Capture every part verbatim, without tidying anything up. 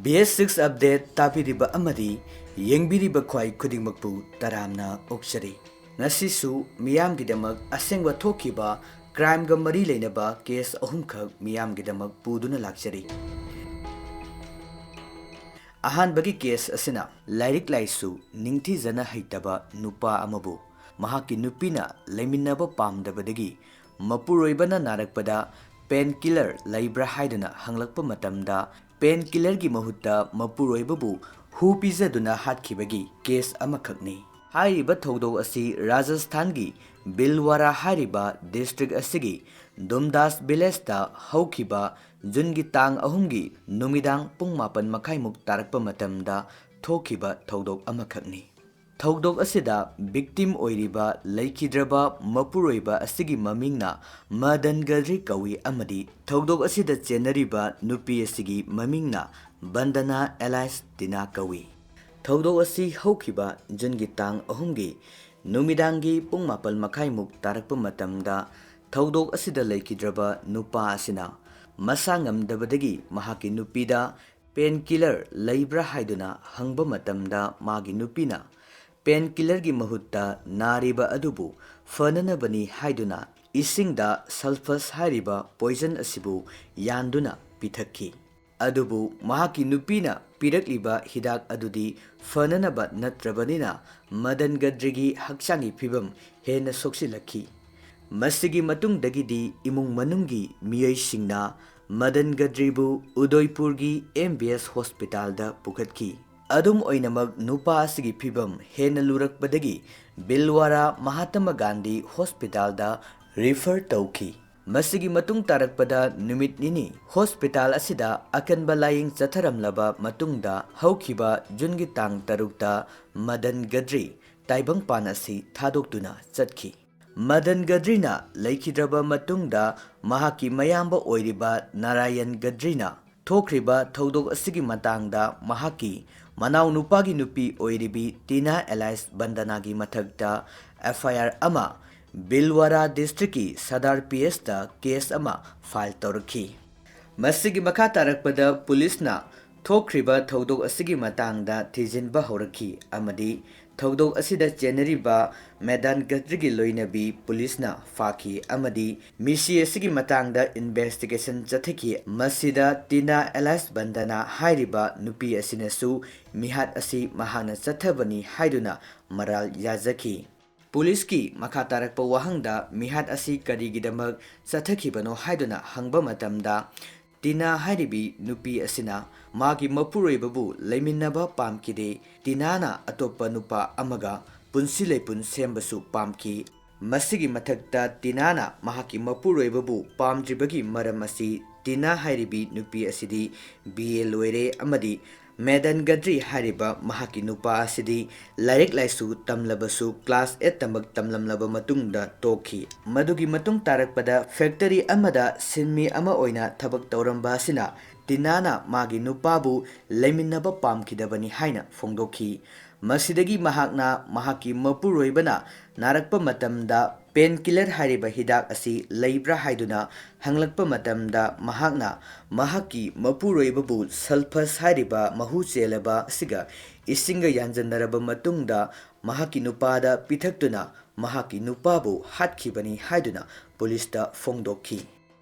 B S six Update ꯇꯥꯕꯤꯔꯤꯕ ꯑꯃꯗꯤ ꯌꯦꯡꯕꯤꯔꯤꯕ ꯈ꯭ꯋꯥꯏ ꯈꯨꯗꯤꯡꯃꯛꯄꯨ ꯇꯔꯥꯝꯅ ꯑꯣꯛꯆꯔꯤ꯫ ꯉꯁꯤꯁꯨ ꯃꯤꯌꯥꯝꯒꯤꯗꯃꯛ ꯑꯁꯦꯡꯕ ꯊꯣꯛꯈꯤꯕ crimeꯒ ꯃꯔꯤ ꯂꯩꯅꯕ case ꯑꯍꯨꯝꯈꯛ ꯃꯤꯌꯥꯝꯒꯤꯗꯃꯛ ꯄꯨꯗꯨꯅ ꯂꯥꯛꯆꯔꯤ꯫ ꯑꯍꯥꯟꯕꯒꯤ case ꯑꯁꯤꯅ ꯂꯥꯏꯔꯤꯛ ꯂꯥꯏꯁꯨ ꯅꯤꯡꯊꯤꯖꯅ ꯍꯩꯇꯕ ꯅꯨꯄꯥ ꯑꯃꯕꯨ ꯃꯍꯥꯛꯀꯤ ꯅꯨꯄꯤꯅ ꯂꯩꯃꯤꯟꯅꯕ ꯄꯥꯝꯗꯕꯗꯒꯤ ꯃꯄꯨꯔꯣꯏꯕꯅ ꯅꯥꯔꯛꯄꯗ pain killer ꯂꯩꯕ꯭ꯔꯥ ꯍꯥꯏꯗꯨꯅ ꯍꯪꯂꯛꯄ ꯃꯇꯝꯗ pain killerꯒꯤ ꯃꯍꯨꯠꯇ ꯃꯄꯨꯔꯣꯏꯕꯕꯨ ꯍꯨ ꯄꯤꯖꯗꯨꯅ ꯍꯥꯠꯈꯤꯕꯒꯤ case ꯑꯃꯈꯛꯅꯤ꯫ ꯍꯥꯏꯔꯤꯕ ꯊꯧꯗꯣꯛ ꯑꯁꯤ ꯔꯥꯖꯁꯊꯥꯟꯒꯤ ꯚꯤꯜꯋꯥꯔꯥ ꯍꯥꯏꯔꯤꯕ district ꯑꯁꯤꯒꯤ ꯗꯨꯝꯗꯥꯁ villageꯇ ꯍꯧꯈꯤꯕ ꯖꯨꯟꯒꯤ ꯇꯥꯡ ꯑꯍꯨꯝꯒꯤ ꯅꯨꯃꯤꯗꯥꯡ ꯄꯨꯡ ꯃꯥꯄꯟ ꯃꯈꯥꯏꯃꯨꯛ ꯇꯥꯔꯛꯄ ꯃꯇꯝꯗ ꯊꯣꯛꯈꯤꯕ ꯊꯧꯗꯣꯛ ꯑꯃꯈꯛꯅꯤ꯫ ꯊꯧꯗꯣꯛ ꯑꯁꯤꯗ victim ꯑꯣꯏꯔꯤꯕ ꯂꯩꯈꯤꯗ꯭ꯔꯕ ꯃꯄꯨꯔꯣꯏꯕ ꯑꯁꯤꯒꯤ ꯃꯃꯤꯡꯅ ꯃꯗꯟ ꯒꯗ꯭ꯔꯤ ꯀꯧꯏ ꯑꯃꯗꯤ ꯊꯧꯗꯣꯛ ꯑꯁꯤꯗ ꯆꯦꯟꯅꯔꯤꯕ ꯅꯨꯄꯤ ꯑꯁꯤꯒꯤ ꯃꯃꯤꯡꯅ ꯕꯟꯗꯅꯥ alias ꯇꯤꯅꯥ ꯀꯧꯏ꯫ ꯊꯧꯗꯣꯛ ꯑꯁꯤ ꯍꯧꯈꯤꯕ ꯖꯨꯟꯒꯤ ꯇꯥꯡ ꯑꯍꯨꯝꯒꯤ ꯅꯨꯃꯤꯗꯥꯡꯒꯤ ꯄꯨꯡ ꯃꯥꯄꯜ ꯃꯈꯥꯏꯃꯨꯛ ꯇꯥꯔꯛꯄ ꯃꯇꯝꯗ ꯊꯧꯗꯣꯛ ꯑꯁꯤꯗ ꯂꯩꯈꯤꯗ꯭ꯔꯕ ꯅꯨꯄꯥ ꯑꯁꯤꯅ ꯃꯁꯥ ꯉꯝꯗꯕꯗꯒꯤ ꯃꯍꯥꯛꯀꯤ ꯅꯨꯄꯤꯗ pain killer ꯂꯩꯕ꯭ꯔꯥ ꯍꯥꯏꯗꯨꯅ ꯍꯪꯕ ꯃꯇꯝꯗ ꯃꯥꯒꯤ ꯅꯨꯄꯤꯅ pain killerꯒꯤ ꯃꯍꯨꯠꯇ ꯅꯥꯔꯤꯕ ꯑꯗꯨꯕꯨ ꯐꯅꯅꯕꯅꯤ ꯍꯥꯏꯗꯨꯅ ꯏꯁꯤꯡꯗ sulphur ꯍꯥꯏꯔꯤꯕ poison ꯑꯁꯤꯕꯨ ꯌꯥꯟꯗꯨꯅ ꯄꯤꯊꯛꯈꯤ꯫ ꯑꯗꯨꯕꯨ ꯃꯍꯥꯛꯀꯤ ꯅꯨꯄꯤꯅ ꯄꯤꯔꯛꯂꯤꯕ ꯍꯤꯗꯥꯛ ꯑꯗꯨꯗꯤ ꯐꯅꯅꯕ ꯅꯠꯇ꯭ꯔꯕꯅꯤꯅ ꯃꯗꯟ ꯒꯗ꯭ꯔꯤꯒꯤ ꯍꯛꯆꯥꯡꯒꯤ ꯐꯤꯕꯝ ꯍꯦꯟꯅ ꯁꯣꯛꯆꯤꯜꯂꯛꯈꯤ꯫ ꯃꯁꯤꯒꯤ ꯃꯇꯨꯡꯗꯒꯤꯗꯤ ꯏꯃꯨꯡ ꯃꯅꯨꯡꯒꯤ ꯃꯤꯑꯣꯏꯁꯤꯡꯅ ꯃꯗꯟ ꯒꯗ꯭ꯔꯤꯕꯨ ꯎꯗꯣꯏꯄꯨꯔꯒꯤ M B S hospitalꯗ ꯄꯨꯈꯠꯈꯤ꯫ ꯑꯗꯨꯝ ꯑꯣꯏꯅꯃꯛ ꯅꯨꯄꯥ ꯑꯁꯤꯒꯤ ꯐꯤꯕꯝ ꯍꯦꯟꯅ ꯂꯨꯔꯛꯄꯗꯒꯤ ꯚꯤꯜꯋꯥꯔꯥ ꯃꯍꯥꯇꯃꯥ ꯒꯥꯟꯙꯤ hospitalꯗ refer ꯇꯧꯈꯤ꯫ ꯃꯁꯤꯒꯤ ꯃꯇꯨꯡ ꯇꯥꯔꯛꯄꯗ ꯅꯨꯃꯤꯠ ꯅꯤꯅꯤ hospital ꯑꯁꯤꯗ ꯑꯀꯟꯕ ꯂꯥꯌꯦꯡ ꯆꯠꯊꯔꯝꯂꯕ ꯃꯇꯨꯡꯗ ꯍꯧꯈꯤꯕ ꯖꯨꯟꯒꯤ ꯇꯥꯡ ꯇꯔꯨꯛꯇ ꯃꯗꯟ ꯒꯗ꯭ꯔꯤ ꯇꯥꯏꯕꯪꯄꯥꯟ ꯑꯁꯤ ꯊꯥꯗꯣꯛꯇꯨꯅ ꯆꯠꯈꯤ꯫ ꯃꯗꯟ ꯒꯗ꯭ꯔꯤꯅ ꯂꯩꯈꯤꯗ꯭ꯔꯕ ꯃꯇꯨꯡꯗ ꯃꯍꯥꯛꯀꯤ ꯃꯌꯥꯝꯕ ꯑꯣꯏꯔꯤꯕ ꯅꯥꯔꯥꯌꯟ ꯒꯗ꯭ꯔꯤꯅ ꯊꯣꯛꯈ꯭ꯔꯤꯕ ꯊꯧꯗꯣꯛ ꯑꯁꯤꯒꯤ ꯃꯇꯥꯡꯗ ꯃꯍꯥꯛꯀꯤ ꯃꯅꯥꯎꯅꯨꯄꯥꯒꯤ ꯅꯨꯄꯤ ꯑꯣꯏꯔꯤꯕꯤ ꯇꯤꯅꯥ alias ꯕꯟꯗꯅꯥꯒꯤ ꯃꯊꯛꯇ F I R ꯑꯃ ꯚꯤꯜꯋꯥꯔꯥ districtꯀꯤ ꯁꯗꯥꯔ P Sꯇ case ꯑꯃ file ꯇꯧꯔꯛꯈꯤ꯫ ꯃꯁꯤꯒꯤ ꯃꯈꯥ ꯇꯥꯔꯛꯄꯗ ꯄꯨꯂꯤꯁꯅ ꯊꯣꯛꯈ꯭ꯔꯤꯕ ꯊꯧꯗꯣꯛ ꯑꯁꯤꯒꯤ ꯃꯇꯥꯡꯗ ꯊꯤꯖꯤꯟꯕ ꯍꯧꯔꯛꯈꯤ ꯑꯃꯗꯤ ꯊꯧꯗꯣꯛ ꯑꯁꯤꯗ ꯆꯦꯟꯅꯔꯤꯕ ꯃꯦꯗꯥꯟ ꯒꯇ꯭ꯔꯤꯒꯤ ꯂꯣꯏꯅꯕꯤ ꯄꯨꯂꯤꯁꯅ ꯐꯥꯈꯤ ꯑꯃꯗꯤ ꯃꯤꯁꯤ ꯑꯁꯤꯒꯤ ꯃꯇꯥꯡꯗ ꯏꯟꯚꯦꯁꯇꯤꯒꯦꯁꯟ ꯆꯠꯊꯈꯤ꯫ ꯃꯁꯤꯗ ꯇꯤꯅꯥ ꯑꯦꯂꯥꯏꯁ ꯕꯟꯗꯅꯥ ꯍꯥꯏꯔꯤꯕ ꯅꯨꯄꯤ ꯑꯁꯤꯅꯁꯨ ꯃꯤꯍꯥꯠ ꯑꯁꯤ ꯃꯍꯥꯛꯅ ꯆꯠꯊꯕꯅꯤ ꯍꯥꯏꯗꯨꯅ ꯃꯔꯥꯜ ꯌꯥꯖꯈꯤ꯫ ꯄꯨꯂꯤꯁꯀꯤ ꯃꯈꯥ ꯇꯥꯔꯛꯄ ꯋꯥꯍꯪꯗ ꯃꯤꯍꯥꯠ ꯑꯁꯤ ꯀꯔꯤꯒꯤꯗꯃꯛ ꯆꯠꯊꯈꯤꯕꯅꯣ ꯍꯥꯏꯗꯨꯅ ꯍꯪꯕ ꯃꯇꯝꯗ, ꯇꯤꯅꯥ ꯍꯥꯏꯔꯤꯕꯤ ꯅꯨꯄꯤ ꯑꯁꯤꯅ ꯃꯥꯒꯤ ꯃꯄꯨꯔꯣꯏꯕꯕꯨ ꯂꯩꯃꯤꯟꯅꯕ ꯄꯥꯝꯈꯤꯗꯦ꯫ ꯇꯤꯅꯥꯅ ꯑꯇꯣꯞꯄ ꯅꯨꯄꯥ ꯑꯃꯒ ꯄꯨꯟꯁꯤ ꯂꯩꯄꯨꯟ ꯁꯦꯝꯕꯁꯨ ꯄꯥꯝꯈꯤ꯫ ꯃꯁꯤꯒꯤ ꯃꯊꯛꯇ ꯇꯤꯅꯥꯅ ꯃꯍꯥꯛꯀꯤ ꯃꯄꯨꯔꯣꯏꯕꯕꯨ ꯄꯥꯝꯗ꯭ꯔꯤꯕꯒꯤ ꯃꯔꯝ ꯑꯁꯤ, ꯇꯤꯅꯥ ꯍꯥꯏꯔꯤꯕꯤ ꯅꯨꯄꯤ ꯑꯁꯤꯗꯤ ꯕꯤ ꯑꯦ ꯂꯣꯏꯔꯦ ꯑꯃꯗꯤ ꯃꯦꯗꯟ ꯒꯗ꯭ꯔꯤ ꯍꯥꯏꯔꯤꯕ ꯃꯍꯥꯛꯀꯤ ꯅꯨꯄꯥ ꯑꯁꯤꯗꯤ ꯂꯥꯏꯔꯤꯛ ꯂꯥꯏꯁꯨ ꯇꯝꯂꯕꯁꯨ ꯀ꯭ꯂꯥꯁ ꯑꯦꯠ ꯇꯃꯛ ꯇꯝꯂꯝꯂꯕ ꯃꯇꯨꯡꯗ ꯇꯣꯛꯈꯤ꯫ ꯃꯗꯨꯒꯤ ꯃꯇꯨꯡ ꯇꯥꯔꯛꯄꯗ ꯐꯦꯛꯇꯔꯤ ꯑꯃꯗ ꯁꯤꯟꯃꯤ ꯑꯃ ꯑꯣꯏꯅ ꯊꯕꯛ ꯇꯧꯔꯝꯕ ꯑꯁꯤꯅ ꯇꯤꯅꯥꯅ ꯃꯥꯒꯤ ꯅꯨꯄꯥꯕꯨ ꯂꯩꯃꯤꯟꯅꯕ ꯄꯥꯝꯈꯤꯗꯕꯅꯤ ꯍꯥꯏꯅ ꯐꯣꯡꯗꯣꯛꯈꯤ꯫ ꯃꯁꯤꯗꯒꯤ ꯃꯍꯥꯛꯅ ꯃꯍꯥꯛꯀꯤ ꯃꯄꯨꯔꯣꯏꯕꯅ ꯅꯥꯔꯛꯄ ꯃꯇꯝꯗ ꯄꯦꯟ ꯀꯤꯂꯔ ꯍꯥꯏꯔꯤꯕ ꯍꯤꯗꯥꯛ ꯑꯁꯤ ꯂꯩꯕ꯭ꯔꯥ ꯍꯥꯏꯗꯨꯅ ꯍꯪꯂꯛꯄ ꯃꯇꯝꯗ ꯃꯍꯥꯛꯅ ꯃꯍꯥꯛꯀꯤ ꯃꯄꯨꯔꯣꯏꯕꯕꯨ ꯁꯜꯐꯁ ꯍꯥꯏꯔꯤꯕ ꯃꯍꯨ ꯆꯦꯜꯂꯕ ꯑꯁꯤꯒ ꯏꯁꯤꯡꯒ ꯌꯥꯟꯖꯟꯅꯔꯕ ꯃꯇꯨꯡꯗ ꯃꯍꯥꯛꯀꯤ ꯅꯨꯄꯥꯗ ꯄꯤꯊꯛꯇꯨꯅ ꯃꯍꯥꯛꯀꯤ ꯅꯨꯄꯥꯕꯨ ꯍꯥꯠꯈꯤꯕꯅꯤ ꯍꯥꯏꯗꯨꯅ ꯄꯨꯂꯤꯁꯇ ꯐꯣꯡꯗꯣꯛꯈꯤ꯫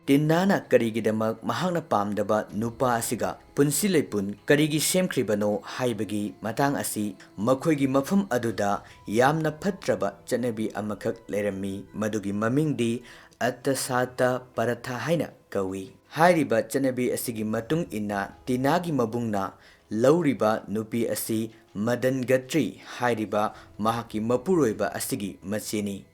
ꯇꯤꯟꯅꯥꯅ ꯀꯔꯤꯒꯤꯗꯃꯛ ꯃꯍꯥꯛꯅ ꯄꯥꯝꯗꯕ ꯅꯨꯄꯥ ꯑꯁꯤꯒ ꯄꯨꯟꯁꯤ ꯂꯩꯄꯨꯟ ꯀꯔꯤꯒꯤ ꯁꯦꯝꯈ꯭ꯔꯤꯕꯅꯣ ꯍꯥꯏꯕꯒꯤ ꯃꯇꯥꯡ ꯑꯁꯤ, ꯃꯈꯣꯏꯒꯤ ꯃꯐꯝ ꯑꯗꯨꯗ ꯌꯥꯝꯅ ꯐꯠꯇ꯭ꯔꯕ ꯆꯠꯅꯕꯤ ꯑꯃꯈꯛ ꯂꯩꯔꯝꯃꯤ, ꯃꯗꯨꯒꯤ ꯃꯃꯤꯡꯗꯤ ꯑꯠꯇꯁꯥꯇ ꯄꯔꯊꯥ ꯍꯥꯏꯅ ꯀꯧꯏ꯫ ꯍꯥꯏꯔꯤꯕ ꯆꯠꯅꯕꯤ ꯑꯁꯤꯒꯤ ꯃꯇꯨꯡ ꯏꯟꯅ ꯇꯤꯅꯥꯒꯤ ꯃꯕꯨꯡꯅ ꯂꯧꯔꯤꯕ ꯅꯨꯄꯤ ꯑꯁꯤ ꯃꯗꯟ ꯒꯇ꯭ꯔꯤ ꯍꯥꯏꯔꯤꯕ ꯃꯍꯥꯛꯀꯤ ꯃꯄꯨꯔꯣꯏꯕ ꯑꯁꯤꯒꯤ ꯃꯆꯦꯅꯤ꯫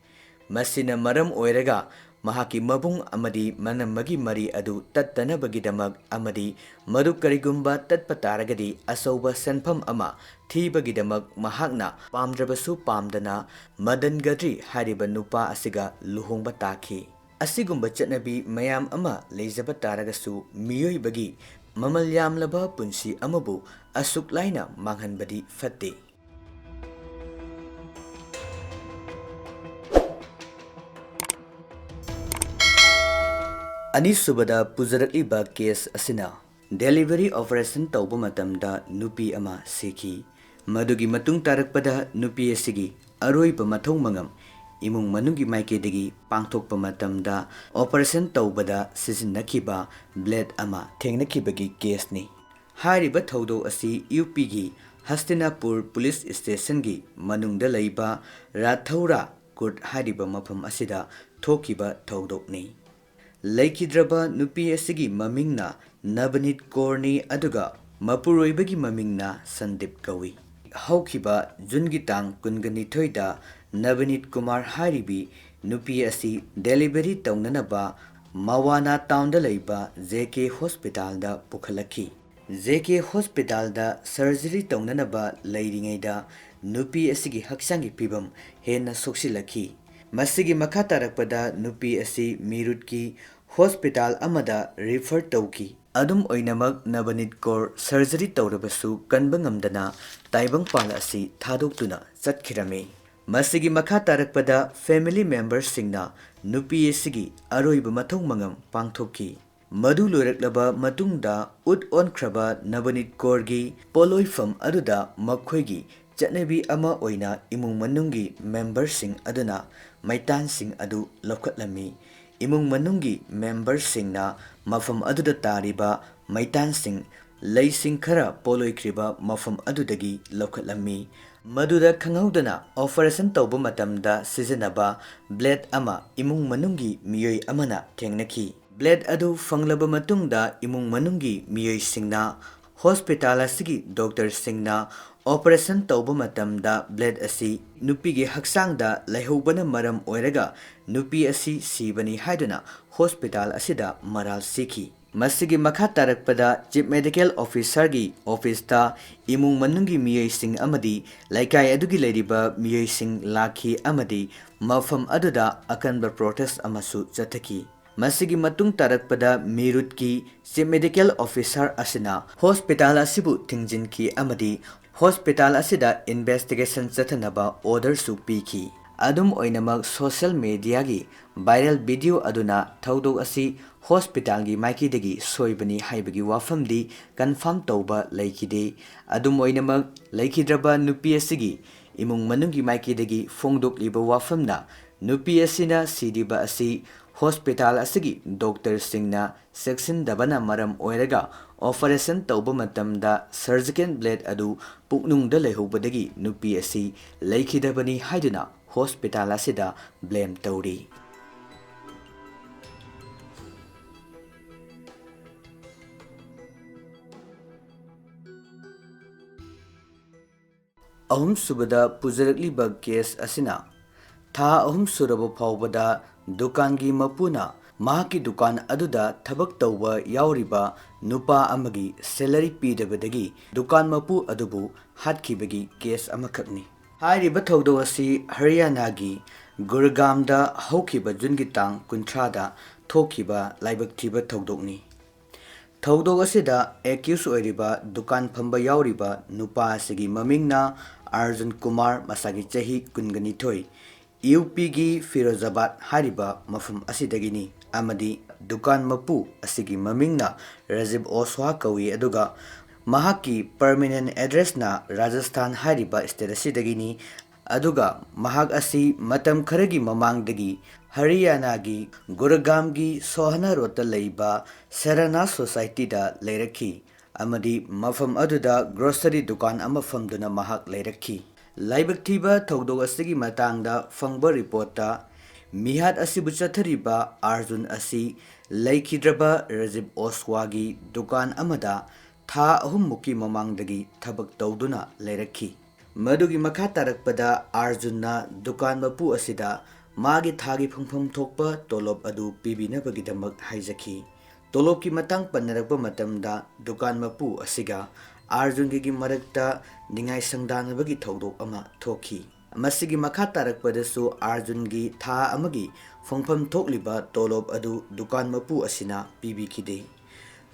ꯃꯁꯤꯅ ꯃꯔꯝ ꯑꯣꯏꯔꯒ ꯃꯍꯥꯛꯀꯤ ꯃꯕꯨꯡ ꯑꯃꯗꯤ ꯃꯅꯝꯃꯒꯤ ꯃꯔꯤ ꯑꯗꯨ ꯇꯠꯇꯅꯕꯒꯤꯗꯃꯛ ꯑꯃꯗꯤ ꯃꯗꯨ ꯀꯔꯤꯒꯨꯝꯕ ꯇꯠꯄ ꯇꯥꯔꯒꯗꯤ ꯑꯆꯧꯕ ꯁꯦꯟꯐꯝ ꯑꯃ ꯊꯤꯕꯒꯤꯗꯃꯛ ꯃꯍꯥꯛꯅ ꯄꯥꯝꯗ꯭ꯔꯕꯁꯨ ꯄꯥꯝꯗꯅ ꯃꯗꯟ ꯒꯗ꯭ꯔꯤ ꯍꯥꯏꯔꯤꯕ ꯅꯨꯄꯥ ꯑꯁꯤꯒ ꯂꯨꯍꯣꯡꯕ ꯇꯥꯈꯤ꯫ ꯑꯁꯤꯒꯨꯝꯕ ꯆꯠꯅꯕꯤ ꯃꯌꯥꯝ ꯑꯃ ꯂꯩꯖꯕ ꯇꯥꯔꯒꯁꯨ ꯃꯤꯑꯣꯏꯕꯒꯤ ꯃꯃꯜ ꯌꯥꯝꯂꯕ ꯄꯨꯟꯁꯤ ꯑꯃꯕꯨ ꯑꯁꯨꯛ ꯂꯥꯏꯅ ꯃꯥꯡꯍꯟꯕꯗꯤ ꯐꯠꯇꯦ꯫ ꯑꯅꯤꯁꯨꯕꯗ ꯄꯨꯖꯔꯛꯂꯤꯕ ꯀꯦꯁ ꯑꯁꯤꯅ Delivery operation ꯇꯧꯕ ꯃꯇꯝꯗ ꯅꯨꯄꯤ ꯑꯃ ꯁꯤꯈꯤ꯫ ꯃꯗꯨꯒꯤ ꯃꯇꯨꯡ ꯇꯥꯔꯛꯄꯗ ꯅꯨꯄꯤ ꯑꯁꯤꯒꯤ ꯑꯔꯣꯏꯕ ꯃꯊꯧ ꯃꯉꯝ ꯏꯃꯨꯡ ꯃꯅꯨꯡꯒꯤ ꯃꯥꯏꯀꯩꯗꯒꯤ ꯄꯥꯡꯊꯣꯛꯄ ꯃꯇꯝꯗ operation ꯇꯧꯕꯗ ꯁꯤꯖꯤꯟꯅꯈꯤꯕ blade ꯑꯃ ꯊꯦꯡꯅꯈꯤꯕꯒꯤ caseꯅꯤ꯫ ꯍꯥꯏꯔꯤꯕ ꯊꯧꯗꯣꯛ ꯑꯁꯤ ꯌꯨ ꯄꯤꯒꯤ ꯍꯁꯇꯤꯅꯥꯄꯨꯔ ꯄꯨꯂꯤꯁ ꯁ꯭ꯇꯦꯁꯟꯒꯤ ꯃꯅꯨꯡꯗ ꯂꯩꯕ ꯔꯥꯊꯧꯔꯥ ꯀꯨꯔꯠ ꯍꯥꯏꯔꯤꯕ ꯃꯐꯝ ꯑꯁꯤꯗ ꯊꯣꯛꯈꯤꯕ ꯊꯧꯗꯣꯛꯅꯤ꯫ ꯂꯩꯈꯤꯗ꯭ꯔꯕ ꯅꯨꯄꯤ ꯑꯁꯤꯒꯤ ꯃꯃꯤꯡꯅ ꯅꯕꯅꯤꯠ ꯀꯣꯔꯅꯤ, ꯑꯗꯨꯒ ꯃꯄꯨꯔꯣꯏꯕꯒꯤ ꯃꯃꯤꯡꯅ ꯁꯟꯗꯤꯞ ꯀꯧꯏ꯫ ꯍꯧꯈꯤꯕ ꯖꯨꯟꯒꯤ ꯇꯥꯡ ꯀꯨꯟꯒ ꯅꯤꯊꯣꯏꯗ ꯅꯕꯅꯤꯠ ꯀꯨꯃꯥꯔ ꯍꯥꯏꯔꯤꯕꯤ ꯅꯨꯄꯤ ꯑꯁꯤ delivery ꯇꯧꯅꯅꯕ ꯃꯋꯥꯅꯥ ꯇꯥꯎꯟꯗ ꯂꯩꯕ ꯖꯦ ꯀꯦ ꯍꯣꯁꯄꯤꯇꯥꯜꯗ ꯄꯨꯈꯠꯂꯛꯈꯤ꯫ ꯖꯦ ꯀꯦ ꯍꯣꯁꯄꯤꯇꯥꯜꯗ surgery ꯇꯧꯅꯅꯕ ꯂꯩꯔꯤꯉꯩꯗ ꯅꯨꯄꯤ ꯑꯁꯤꯒꯤ ꯍꯛꯆꯥꯡꯒꯤ ꯐꯤꯕꯝ ꯍꯦꯟꯅ ꯁꯣꯛꯆꯤꯜꯂꯛꯈꯤ꯫ ꯃꯁꯤꯒꯤ ꯃꯈꯥ ꯇꯥꯔꯛꯄꯗ ꯅꯨꯄꯤ ꯑꯁꯤ ꯃꯤꯔꯨꯠꯀꯤ ꯍꯣꯁꯄꯤꯇꯥꯜ ꯑꯃꯗ refer ꯇꯧꯈꯤ꯫ ꯑꯗꯨꯝ ꯑꯣꯏꯅꯃꯛ, ꯅꯕꯅꯤꯠ ꯀꯣꯔ surgery ꯇꯧꯔꯕꯁꯨ ꯀꯟꯕ ꯉꯝꯗꯅ ꯇꯥꯏꯕꯪꯄꯥꯜ ꯑꯁꯤ ꯊꯥꯗꯣꯛꯇꯨꯅ ꯆꯠꯈꯤꯔꯝꯃꯤ꯫ ꯃꯁꯤꯒꯤ ꯃꯈꯥ ꯇꯥꯔꯛꯄꯗ family memberꯁꯤꯡꯅ ꯅꯨꯄꯤ ꯑꯁꯤꯒꯤ ꯑꯔꯣꯏꯕ ꯃꯊꯧ ꯃꯉꯝ ꯄꯥꯡꯊꯣꯛꯈꯤ꯫ ꯃꯗꯨ ꯂꯣꯏꯔꯛꯂꯕ ꯃꯇꯨꯡꯗ, ꯎꯠ ꯑꯣꯟꯈ꯭ꯔꯕ ꯅꯕꯅꯤꯠ ꯀꯣꯔꯒꯤ ꯄꯣꯠꯂꯣꯏꯐꯝ ꯑꯗꯨꯗ ꯃꯈꯣꯏꯒꯤ ꯆꯠꯅꯕꯤ ꯑꯃ ꯑꯣꯏꯅ ꯏꯃꯨꯡ ꯃꯅꯨꯡꯒꯤ memberꯁꯤꯡ ꯑꯗꯨꯅ ꯃꯩꯇꯥꯟꯁꯤꯡ ꯑꯗꯨ ꯂꯧꯈꯠꯂꯝꯃꯤ꯫ ꯏꯃꯨꯡ ꯃꯅꯨꯡꯒꯤ memberꯁꯤꯡꯅ ꯃꯐꯝ ꯑꯗꯨꯗ ꯇꯥꯔꯤꯕ ꯃꯩꯇꯥꯟꯁꯤꯡ, ꯂꯩꯁꯤꯡ ꯈꯔ ꯄꯣꯠꯂꯣꯏꯈ꯭ꯔꯤꯕ ꯃꯐꯝ ꯑꯗꯨꯗꯒꯤ ꯂꯧꯈꯠꯂꯝꯃꯤ꯫ ꯃꯗꯨꯗ ꯈꯪꯍꯧꯗꯅ operation ꯇꯧꯕ ꯃꯇꯝꯗ ꯁꯤꯖꯤꯟꯅꯕ blade ꯑꯃ ꯏꯃꯨꯡ ꯃꯅꯨꯡꯒꯤ ꯃꯤꯑꯣꯏ ꯑꯃꯅ ꯊꯦꯡꯅꯈꯤ꯫ Blade ꯑꯗꯨ ꯐꯪꯂꯕ ꯃꯇꯨꯡꯗ, ꯏꯃꯨꯡ ꯃꯅꯨꯡꯒꯤ ꯃꯤꯑꯣꯏꯁꯤꯡꯅ ꯍꯣꯁꯄꯤꯇꯥꯜ ꯑꯁꯤꯒꯤ ꯗꯣꯛꯇꯔꯁꯤꯡꯅ operation ꯇꯧꯕ ꯃꯇꯝꯗ blade ꯑꯁꯤ ꯅꯨꯄꯤꯒꯤ ꯍꯛꯆꯥꯡꯗ ꯂꯩꯍꯧꯕꯅ ꯃꯔꯝ ꯑꯣꯏꯔꯒ ꯅꯨꯄꯤ ꯑꯁꯤ ꯁꯤꯕꯅꯤ ꯍꯥꯏꯗꯨꯅ ꯍꯣꯁꯄꯤꯇꯥꯜ ꯑꯁꯤꯗ ꯃꯔꯥꯜ ꯁꯤꯈꯤ꯫ ꯃꯁꯤꯒꯤ ꯃꯈꯥ ꯇꯥꯔꯛꯄꯗ Chief Medical Officerꯒꯤ officeꯇ ꯏꯃꯨꯡ ꯃꯅꯨꯡꯒꯤ ꯃꯤꯑꯣꯏꯁꯤꯡ ꯑꯃꯗꯤ ꯂꯩꯀꯥꯏ ꯑꯗꯨꯒꯤ ꯂꯩꯔꯤꯕ ꯃꯤꯑꯣꯏꯁꯤꯡ ꯂꯥꯛꯈꯤ ꯑꯃꯗꯤ ꯃꯐꯝ ꯑꯗꯨꯗ ꯑꯀꯟꯕ protest ꯑꯃꯁꯨ ꯆꯠꯊꯈꯤ꯫ ꯃꯁꯤꯒꯤ ꯃꯇꯨꯡ ꯇꯥꯔꯛꯄꯗ ꯃꯤꯔꯨꯠꯀꯤ Chief Medical Officer ꯑꯁꯤꯅ ꯍꯣꯁꯄꯤꯇꯥꯜ ꯑꯁꯤꯕꯨ ꯊꯤꯡꯖꯤꯟꯈꯤ ꯑꯃꯗꯤ ꯍꯣꯁꯄꯤꯇꯥꯜ ꯑꯁꯤꯗ investigation ꯆꯠꯊꯅꯕ orderꯁꯨ ꯄꯤꯈꯤ꯫ ꯑꯗꯨꯝ ꯑꯣꯏꯅꯃꯛ, social mediaꯒꯤ viral video ꯑꯗꯨꯅ ꯊꯧꯗꯣꯛ ꯑꯁꯤ hospitalꯒꯤ ꯃꯥꯏꯀꯩꯗꯒꯤ ꯁꯣꯏꯕꯅꯤ ꯍꯥꯏꯕꯒꯤ ꯋꯥꯐꯝꯗꯤ confirm ꯇꯧꯕ ꯂꯩꯈꯤꯗꯦ꯫ ꯑꯗꯨꯝ ꯑꯣꯏꯅꯃꯛ, ꯂꯩꯈꯤꯗ꯭ꯔꯕ ꯅꯨꯄꯤ ꯑꯁꯤꯒꯤ ꯏꯃꯨꯡ ꯃꯅꯨꯡꯒꯤ ꯃꯥꯏꯀꯩꯗꯒꯤ ꯐꯣꯡꯗꯣꯛꯂꯤꯕ ꯋꯥꯐꯝꯅ, ꯅꯨꯄꯤ ꯑꯁꯤꯅ ꯁꯤꯔꯤꯕ ꯑꯁꯤ hospital ꯑꯁꯤꯒꯤ doctorꯁꯤꯡꯅ ꯆꯦꯛꯁꯤꯟꯗꯕꯅ ꯃꯔꯝ ꯑꯣꯏꯔꯒ operation ꯇꯧꯕ ꯃꯇꯝꯗ surgical blade ꯑꯗꯨ ꯄꯨꯛꯅꯨꯡꯗ ꯂꯩꯍꯧꯕꯗꯒꯤ ꯅꯨꯄꯤ ꯑꯁꯤ ꯂꯩꯈꯤꯗꯕꯅꯤ ꯍꯥꯏꯗꯨꯅ hospital ꯑꯁꯤꯗ blame ꯇꯧꯔꯤ꯫ ꯑꯍꯨꯝꯁꯨꯕꯗ ꯄꯨꯖꯔꯛꯂꯤꯕ case ꯑꯁꯤꯅ, ꯊꯥ ꯑꯍꯨꯝ ꯁꯨꯔꯕ ꯐꯥꯎꯕꯗ ꯗꯨꯀꯥꯟꯒꯤ ꯃꯄꯨꯅ ꯃꯍꯥꯛꯀꯤ ꯗꯨꯀꯥꯟ ꯑꯗꯨꯗ ꯊꯕꯛ ꯇꯧꯕ ꯌꯥꯎꯔꯤꯕ ꯅꯨꯄꯥ ꯑꯃꯒꯤ salary ꯄꯤꯗꯕꯗꯒꯤ ꯗꯨꯀꯥꯟ ꯃꯄꯨ ꯑꯗꯨꯕꯨ ꯍꯥꯠꯈꯤꯕꯒꯤ case ꯑꯃꯈꯛꯅꯤ꯫ ꯍꯥꯏꯔꯤꯕ ꯊꯧꯗꯣꯛ ꯑꯁꯤ ꯍꯔꯤꯌꯥꯅꯥꯒꯤ ꯒꯨꯔꯒꯥꯝꯗ ꯍꯧꯈꯤꯕ ꯖꯨꯟꯒꯤ ꯇꯥꯡ ꯀꯨꯟꯊ꯭ꯔꯥꯗ ꯊꯣꯛꯈꯤꯕ ꯂꯥꯏꯕꯛ ꯊꯤꯕ ꯊꯧꯗꯣꯛꯅꯤ꯫ ꯊꯧꯗꯣꯛ ꯑꯁꯤꯗ accused ꯑꯣꯏꯔꯤꯕ ꯗꯨꯀꯥꯟ ꯐꯝꯕ ꯌꯥꯎꯔꯤꯕ ꯅꯨꯄꯥ ꯑꯁꯤꯒꯤ ꯃꯃꯤꯡꯅ ꯑꯥꯔꯖꯨꯟ ꯀꯨꯃꯥꯔ, ꯃꯁꯥꯒꯤ ꯆꯍꯤ ꯀꯨꯟꯒ ꯅꯤꯊꯣꯏ, ꯌꯨ ꯄꯤꯒꯤ ꯐꯤꯔꯣꯖꯥꯕꯥꯗ ꯍꯥꯏꯔꯤꯕ ꯃꯐꯝ ꯑꯁꯤꯗꯒꯤꯅꯤ, ꯑꯃꯗꯤ ꯗꯨꯀꯥꯟ ꯃꯄꯨ ꯑꯁꯤꯒꯤ ꯃꯃꯤꯡꯅ ꯔꯥꯖꯤꯕ ꯑꯣꯁ꯭ꯋꯥ ꯀꯧꯏ, ꯑꯗꯨꯒ ꯃꯍꯥꯛꯀꯤ permanent addressꯅ ꯔꯥꯖꯁꯊꯥꯟ ꯍꯥꯏꯔꯤꯕ state ꯑꯁꯤꯗꯒꯤꯅꯤ꯫ ꯑꯗꯨꯒ ꯃꯍꯥꯛ ꯑꯁꯤ ꯃꯇꯝ ꯈꯔꯒꯤ ꯃꯃꯥꯡꯗꯒꯤ ꯍꯔꯤꯌꯥꯅꯥꯒꯤ ꯒꯨꯔꯒꯥꯝꯒꯤ ꯁꯣꯍꯅꯥ ꯔꯣꯗꯇ ꯂꯩꯕ ꯁꯦꯔꯥꯅꯥ ꯁꯣꯁꯥꯏꯇꯤꯗ ꯂꯩꯔꯛꯈꯤ, ꯑꯃꯗꯤ ꯃꯐꯝ ꯑꯗꯨꯗ grocery ꯗꯨꯀꯥꯟ ꯑꯃ ꯐꯝꯗꯨꯅ ꯃꯍꯥꯛ ꯂꯩꯔꯛꯈꯤ꯫ ꯂꯥꯏꯕꯛ ꯊꯤꯕ ꯊꯧꯗꯣꯛ ꯑꯁꯤꯒꯤ ꯃꯇꯥꯡꯗ ꯐꯪꯕ ꯔꯤꯄꯣꯔꯠꯇ, ꯃꯤꯍꯥꯠ ꯑꯁꯤꯕꯨ ꯆꯠꯊꯔꯤꯕ ꯑꯥꯔꯖꯨꯟ ꯑꯁꯤ ꯂꯩꯈꯤꯗ꯭ꯔꯕ ꯔꯥꯖꯤꯕ ꯑꯣꯁ꯭ꯋꯥꯒꯤ ꯗꯨꯀꯥꯟ ꯑꯃꯗ ꯊꯥ ꯑꯍꯨꯝꯃꯨꯛꯀꯤ ꯃꯃꯥꯡꯗꯒꯤ ꯊꯕꯛ ꯇꯧꯗꯨꯅ ꯂꯩꯔꯛꯈꯤ꯫ ꯃꯗꯨꯒꯤ ꯃꯈꯥ ꯇꯥꯔꯛꯄꯗ ꯑꯥꯔꯖꯨꯟꯅ ꯗꯨꯀꯥꯟ ꯃꯄꯨ ꯑꯁꯤꯗ ꯃꯥꯒꯤ ꯊꯥꯒꯤ ꯐꯪꯐꯝ ꯊꯣꯛꯄ ꯇꯣꯂꯣꯞ ꯑꯗꯨ ꯄꯤꯕꯤꯅꯕꯒꯤꯗꯃꯛ ꯍꯥꯏꯖꯈꯤ꯫ ꯇꯣꯂꯣꯞꯀꯤ ꯃꯇꯥꯡ ꯄꯟꯅꯔꯛꯄ ꯃꯇꯝꯗ, ꯗꯨꯀꯥꯟ ꯃꯄꯨ ꯑꯁꯤꯒ ꯑꯥꯔꯖꯨꯟꯒꯤ ꯃꯔꯛꯇ ꯅꯤꯡꯉꯥꯏ ꯁꯪꯗꯥꯅꯕꯒꯤ ꯊꯧꯗꯣꯛ ꯑꯃ ꯊꯣꯛꯈꯤ꯫ ꯃꯁꯤꯒꯤ ꯃꯈꯥ ꯇꯥꯔꯛꯄꯗꯁꯨ ꯑꯥꯔꯖꯨꯟꯒꯤ ꯊꯥ ꯑꯃꯒꯤ ꯐꯪꯐꯝ ꯊꯣꯛꯂꯤꯕ ꯇꯣꯂꯣꯞ ꯑꯗꯨ ꯗꯨꯀꯥꯟ ꯃꯄꯨ ꯑꯁꯤꯅ ꯄꯤꯕꯤꯈꯤꯗꯦ꯫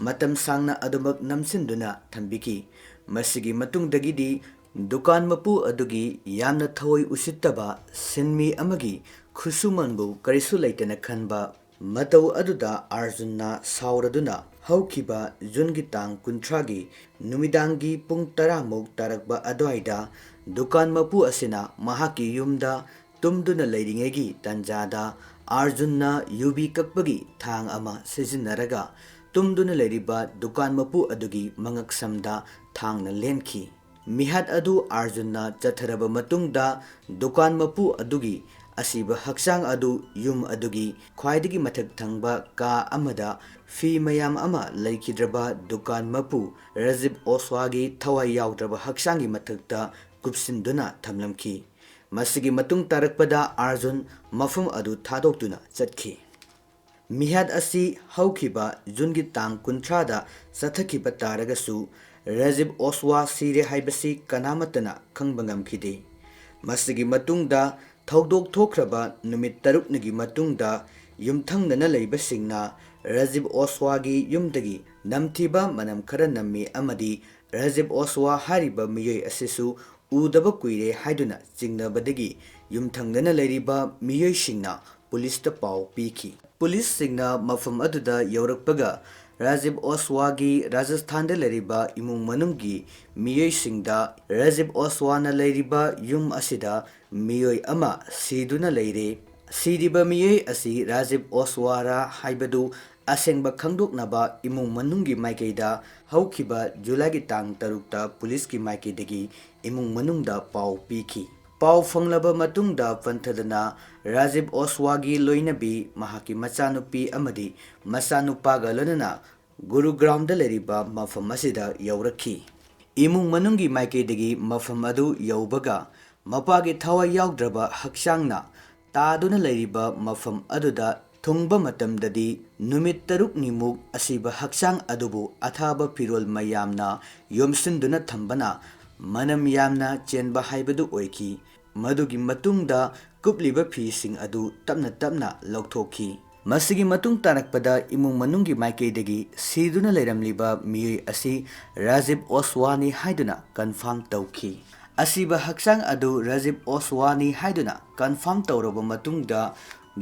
ꯃꯇꯝ ꯁꯥꯡꯅ ꯑꯗꯨꯃꯛ ꯅꯝꯁꯤꯟꯗꯨꯅ ꯊꯝꯕꯤꯈꯤ꯫ ꯃꯁꯤꯒꯤ ꯃꯇꯨꯡꯗꯒꯤꯗꯤ ꯗꯨꯀꯥꯟ ꯃꯄꯨ ꯑꯗꯨꯒꯤ ꯌꯥꯝꯅ ꯊꯑꯣꯏ ꯎꯁꯤꯠꯇꯕ ꯁꯤꯟꯃꯤ ꯑꯃꯒꯤ ꯈꯨꯠꯁꯨꯃꯟꯕꯨ ꯀꯔꯤꯁꯨ ꯂꯩꯇꯅ ꯈꯟꯕ ꯃꯇꯧ ꯑꯗꯨꯗ ꯑꯥꯔꯖꯨꯟꯅ ꯁꯥꯎꯔꯗꯨꯅ ꯍꯧꯈꯤꯕ ꯖꯨꯟꯒꯤ ꯇꯥꯡ ꯀꯨꯟꯊ꯭ꯔꯥꯒꯤ ꯅꯨꯃꯤꯗꯥꯡꯒꯤ ꯄꯨꯡ ꯇꯔꯥꯃꯨꯛ ꯇꯥꯔꯛꯄ ꯑꯗꯨꯋꯥꯏꯗ ꯗꯨꯀꯥꯟ ꯃꯄꯨ ꯑꯁꯤꯅ ꯃꯍꯥꯛꯀꯤ ꯌꯨꯝꯗ ꯇꯨꯝꯗꯨꯅ ꯂꯩꯔꯤꯉꯩꯒꯤ ꯇꯥꯟꯖꯥꯗ ꯑꯥꯔꯖꯨꯟꯅ ꯌꯨꯕꯤ ꯀꯛꯄꯒꯤ ꯊꯥꯡ ꯑꯃ ꯁꯤꯖꯤꯟꯅꯔꯒ ꯇꯨꯝꯗꯨꯅ ꯂꯩꯔꯤꯕ ꯗꯨꯀꯥꯟ ꯃꯄꯨ ꯑꯗꯨꯒꯤ ꯃꯉꯛꯁꯝꯗ ꯊꯥꯡꯅ ꯂꯦꯟꯈꯤ꯫ ꯃꯤꯍꯥꯠ ꯑꯗꯨ ꯑꯥꯔꯖꯨꯟꯅ ꯆꯠꯊꯔꯕ ꯃꯇꯨꯡꯗ ꯗꯨꯀꯥꯟ ꯃꯄꯨ ꯑꯗꯨꯒꯤ ꯑꯁꯤꯕ ꯍꯛꯆꯥꯡ ꯑꯗꯨ ꯌꯨꯝ ꯑꯗꯨꯒꯤ ꯈ꯭ꯋꯥꯏꯗꯒꯤ ꯃꯊꯛ ꯊꯪꯕ ꯀꯥ ꯑꯃꯗ ꯐꯤ ꯃꯌꯥꯝ ꯑꯃ ꯂꯩꯈꯤꯗ꯭ꯔꯕ ꯗꯨꯀꯥꯟ ꯃꯄꯨ ꯔꯥꯖꯤꯕ ꯑꯣꯁ꯭ꯋꯥꯒꯤ ꯊꯋꯥꯏ ꯌꯥꯎꯗ꯭ꯔꯕ ꯍꯛꯆꯥꯡꯒꯤ ꯃꯊꯛꯇ ꯀꯨꯞꯁꯤꯟꯗꯨꯅ ꯊꯝꯂꯝꯈꯤ꯫ ꯃꯁꯤꯒꯤ ꯃꯇꯨꯡ ꯇꯥꯔꯛꯄꯗ ꯑꯥꯔꯖꯨꯟ ꯃꯐꯝ ꯑꯗꯨ ꯊꯥꯗꯣꯛꯇꯨꯅ ꯆꯠꯈꯤ꯫ ꯃꯤꯍꯥꯠ ꯑꯁꯤ ꯍꯧꯈꯤꯕ ꯖꯨꯟꯒꯤ ꯇꯥꯡ ꯀꯨꯟꯊ꯭ꯔꯥꯗ ꯆꯠꯊꯈꯤꯕ ꯇꯥꯔꯒꯁꯨ, ꯔꯥꯖꯤꯕ ꯑꯣꯁ꯭ꯋꯥ ꯁꯤꯔꯦ ꯍꯥꯏꯕꯁꯤ ꯀꯅꯥꯃꯠꯇꯅ ꯈꯪꯕ ꯉꯝꯈꯤꯗꯦ꯫ ꯃꯁꯤꯒꯤ ꯃꯇꯨꯡꯗ ꯊꯧꯗꯣꯛ ꯊꯣꯛꯈ꯭ꯔꯕ ꯅꯨꯃꯤꯠ ꯇꯔꯨꯛꯅꯤꯒꯤ ꯃꯇꯨꯡꯗ ꯌꯨꯝꯊꯪꯅꯅ ꯂꯩꯕꯁꯤꯡꯅ ꯔꯥꯖꯤꯕ ꯑꯣꯁ꯭ꯋꯥꯒꯤ ꯌꯨꯝꯗꯒꯤ ꯅꯝꯊꯤꯕ ꯃꯅꯝ ꯈꯔ ꯅꯝꯃꯤ ꯑꯃꯗꯤ ꯔꯥꯖꯤꯕ ꯑꯣꯁ꯭ꯋꯥ ꯍꯥꯏꯔꯤꯕ ꯃꯤꯑꯣꯏ ꯑꯁꯤꯁꯨ ꯎꯗꯕ ꯀꯨꯏꯔꯦ ꯍꯥꯏꯗꯨꯅ ꯆꯤꯡꯅꯕꯗꯒꯤ ꯌꯨꯝꯊꯪꯅꯅ ꯂꯩꯔꯤꯕ ꯃꯤꯑꯣꯏꯁꯤꯡꯅ ꯄꯨꯂꯤꯁꯇ ꯄꯥꯎ ꯄꯤꯈꯤ꯫ ꯄꯨꯂꯤꯁꯁꯤꯡꯅ ꯃꯐꯝ ꯑꯗꯨꯗ ꯌꯧꯔꯛꯄꯒ ꯔꯥꯖꯤꯕ ꯑꯣꯁ꯭ꯋꯥꯒꯤ ꯔꯥꯖꯁꯊꯥꯟꯗ ꯂꯩꯔꯤꯕ ꯏꯃꯨꯡ ꯃꯅꯨꯡꯒꯤ ꯃꯤꯑꯣꯏꯁꯤꯡꯗ ꯔꯥꯖꯤꯕ ꯑꯣꯁ꯭ꯋꯥꯅ ꯂꯩꯔꯤꯕ ꯌꯨꯝ ꯑꯁꯤꯗ ꯃꯤꯑꯣꯏ ꯑꯃ ꯁꯤꯗꯨꯅ ꯂꯩꯔꯦ꯫ ꯁꯤꯔꯤꯕ ꯃꯤꯑꯣꯏ ꯑꯁꯤ ꯔꯥꯖꯤꯕ ꯑꯣꯁ꯭ꯋꯥꯔꯥ ꯍꯥꯏꯕꯗꯨ ꯑꯁꯦꯡꯕ ꯈꯪꯗꯣꯛꯅꯕ ꯏꯃꯨꯡ ꯃꯅꯨꯡꯒꯤ ꯃꯥꯏꯀꯩꯗ ꯍꯧꯈꯤꯕ ꯖꯨꯂꯥꯏꯒꯤ ꯇꯥꯡ ꯇꯔꯨꯛꯇ ꯄꯨꯂꯤꯁꯀꯤ ꯃꯥꯏꯀꯩꯗꯒꯤ ꯏꯃꯨꯡ ꯃꯅꯨꯡꯗ ꯄꯥꯎ ꯄꯤꯈꯤ꯫ ꯄꯥꯎ ꯐꯪꯂꯕ ꯃꯇꯨꯡꯗ ꯄꯟꯊꯗꯅ ꯔꯥꯖꯤꯕ ꯑꯣꯁ꯭ꯋꯥꯒꯤ ꯂꯣꯏꯅꯕꯤ, ꯃꯍꯥꯛꯀꯤ ꯃꯆꯥꯅꯨꯄꯤ ꯑꯃꯗꯤ ꯃꯆꯥꯅꯨꯄꯥꯒ ꯂꯣꯏꯅꯅ ꯒꯨꯔꯨꯒ꯭ꯔꯥꯝꯗ ꯂꯩꯔꯤꯕ ꯃꯐꯝ ꯑꯁꯤꯗ ꯌꯧꯔꯛꯈꯤ꯫ ꯏꯃꯨꯡ ꯃꯅꯨꯡꯒꯤ ꯃꯥꯏꯀꯩꯗꯒꯤ ꯃꯐꯝ ꯑꯗꯨ ꯌꯧꯕꯒ ꯃꯄꯥꯒꯤ ꯊꯋꯥꯏ ꯌꯥꯎꯗ꯭ꯔꯕ ꯍꯛꯆꯥꯡꯅ ꯇꯥꯗꯨꯅ ꯂꯩꯔꯤꯕ ꯃꯐꯝ ꯑꯗꯨꯗ ꯊꯨꯡꯕ ꯃꯇꯝꯗꯗꯤ ꯅꯨꯃꯤꯠ ꯇꯔꯨꯛꯅꯤꯃꯨꯛ ꯑꯁꯤꯕ ꯍꯛꯆꯥꯡ ꯑꯗꯨꯕꯨ ꯑꯊꯥꯕ ꯐꯤꯔꯣꯜ ꯃꯌꯥꯝꯅ ꯌꯣꯝꯁꯤꯟꯗꯨꯅ ꯊꯝꯕꯅ ꯃꯅꯝ ꯌꯥꯝꯅ ꯆꯦꯟꯕ ꯍꯥꯏꯕꯗꯨ ꯑꯣꯏꯈꯤ꯫ ꯃꯗꯨꯒꯤ ꯃꯇꯨꯡꯗ ꯀꯨꯞꯂꯤꯕ ꯐꯤꯁꯤꯡ ꯑꯗꯨ ꯇꯞꯅ ꯇꯞꯅ ꯂꯧꯊꯣꯛꯈꯤ꯫ ꯃꯁꯤꯒꯤ ꯃꯇꯨꯡ ꯇꯥꯔꯛꯄꯗ ꯏꯃꯨꯡ ꯃꯅꯨꯡꯒꯤ ꯃꯥꯏꯀꯩꯗꯒꯤ ꯁꯤꯗꯨꯅ ꯂꯩꯔꯝꯂꯤꯕ ꯃꯤꯑꯣꯏ ꯑꯁꯤ ꯔꯥꯖꯤꯕ ꯑꯣꯁꯋꯥꯅꯤ ꯍꯥꯏꯗꯨꯅ ꯀꯟꯐꯥꯔꯝ ꯇꯧꯈꯤ꯫ ꯑꯁꯤꯕ ꯍꯛꯆꯥꯡ ꯑꯗꯨ ꯔꯥꯖꯤꯕ ꯑꯣꯁꯋꯥꯅꯤ ꯍꯥꯏꯗꯨꯅ ꯀꯟꯐꯥꯔꯝ ꯇꯧꯔꯕ ꯃꯇꯨꯡꯗ,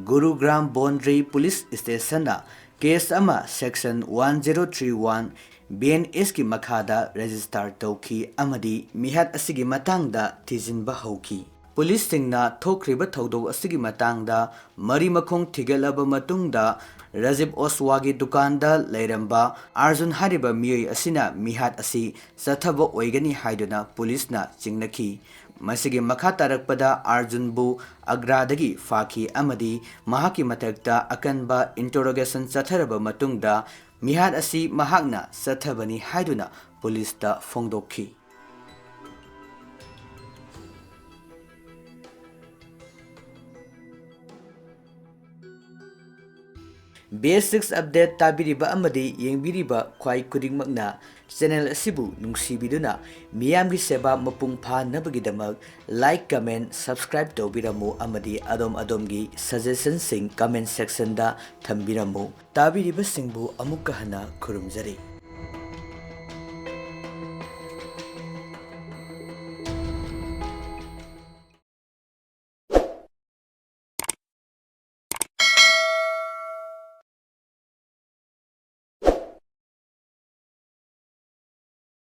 ꯒꯨꯔꯨꯒ꯭ꯔꯥꯝ ꯕꯣꯟꯗ꯭ꯔꯤ ꯄꯨꯂꯤꯁ ꯁ꯭ꯇꯦꯁꯟꯅ ꯀꯦꯁ ꯑꯃ section one zero three one B N ꯑꯦꯁꯀꯤ ꯃꯈꯥꯗ ꯔꯦꯖꯤꯁꯇꯥꯔ ꯇꯧꯈꯤ ꯑꯃꯗꯤ ꯃꯤꯍꯥꯠ ꯑꯁꯤꯒꯤ ꯃꯇꯥꯡꯗ ꯊꯤꯖꯤꯟꯕ ꯍꯧꯈꯤ꯫ ꯄꯨꯂꯤꯁꯁꯤꯡꯅ ꯊꯣꯛꯈ꯭ꯔꯤꯕ ꯊꯧꯗꯣꯛ ꯑꯁꯤꯒꯤ ꯃꯇꯥꯡꯗ ꯃꯔꯤ ꯃꯈꯣꯡ ꯊꯤꯒꯠꯂꯕ ꯃꯇꯨꯡꯗ, ꯔꯥꯖꯤꯕ ꯑꯣꯁꯋꯥꯒꯤ ꯗꯨꯀꯥꯟꯗ ꯂꯩꯔꯝꯕ ꯑꯥꯔꯖꯨꯟ ꯍꯥꯏꯔꯤꯕ ꯃꯤꯑꯣꯏ ꯑꯁꯤꯅ ꯃꯤꯍꯥꯠ ꯑꯁꯤ ꯆꯠꯊꯕ ꯑꯣꯏꯒꯅꯤ ꯍꯥꯏꯗꯨꯅ ꯄꯨꯂꯤꯁꯅ ꯆꯤꯡꯅꯈꯤ꯫ ꯃꯁꯤꯒꯤ ꯃꯈꯥ ꯇꯥꯔꯛꯄꯗ ꯑꯥꯔꯖꯨꯟꯕꯨ ꯑꯒ꯭ꯔꯥꯗꯒꯤ ꯐꯥꯈꯤ ꯑꯃꯗꯤ ꯃꯍꯥꯛꯀꯤ ꯃꯊꯛꯇ ꯑꯀꯟꯕ ꯏꯟꯇꯔꯣꯒꯦꯁꯟ ꯆꯠꯊꯔꯕ ꯃꯇꯨꯡꯗ, ꯃꯤꯍꯥꯠ ꯑꯁꯤ ꯃꯍꯥꯛꯅ ꯆꯠꯊꯕꯅꯤ ꯍꯥꯏꯗꯨꯅ ꯄꯨꯂꯤꯁꯇ ꯐꯣꯡꯗꯣꯛꯈꯤ꯫ ꯕꯤ ꯑꯦꯁ ꯁꯤꯛꯁ ꯑꯞꯗꯦꯠ ꯇꯥꯕꯤꯔꯤꯕ ꯑꯃꯗꯤ ꯌꯦꯡꯕꯤꯔꯤꯕ ꯈ꯭ꯋꯥꯏ ꯈꯨꯗꯤꯡꯃꯛꯅ ꯆꯦꯅꯦꯜ ꯑꯁꯤꯕꯨ ꯅꯨꯡꯁꯤꯕꯤꯗꯨꯅ ꯃꯤꯌꯥꯝꯒꯤ ꯁꯦꯕꯥ ꯃꯄꯨꯡ ꯐꯥꯅꯕꯒꯤꯗꯃꯛ ꯂꯥꯏꯛ, ꯀꯃꯦꯟ, ꯁꯕꯁꯀ꯭ꯔꯥꯏꯕ ꯇꯧꯕꯤꯔꯝꯃꯨ ꯑꯃꯗꯤ ꯑꯗꯣꯝ ꯑꯗꯣꯝꯒꯤ ꯁꯖꯦꯁꯟꯁꯤꯡ ꯀꯃꯦꯟ ꯁꯦꯛꯁꯟꯗ ꯊꯝꯕꯤꯔꯝꯃꯨ꯫ ꯇꯥꯕꯤꯔꯤꯕꯁꯤꯡꯕꯨ ꯑꯃꯨꯛꯀ ꯍꯟꯅ ꯈꯨꯔꯨꯝꯖꯔꯤ꯫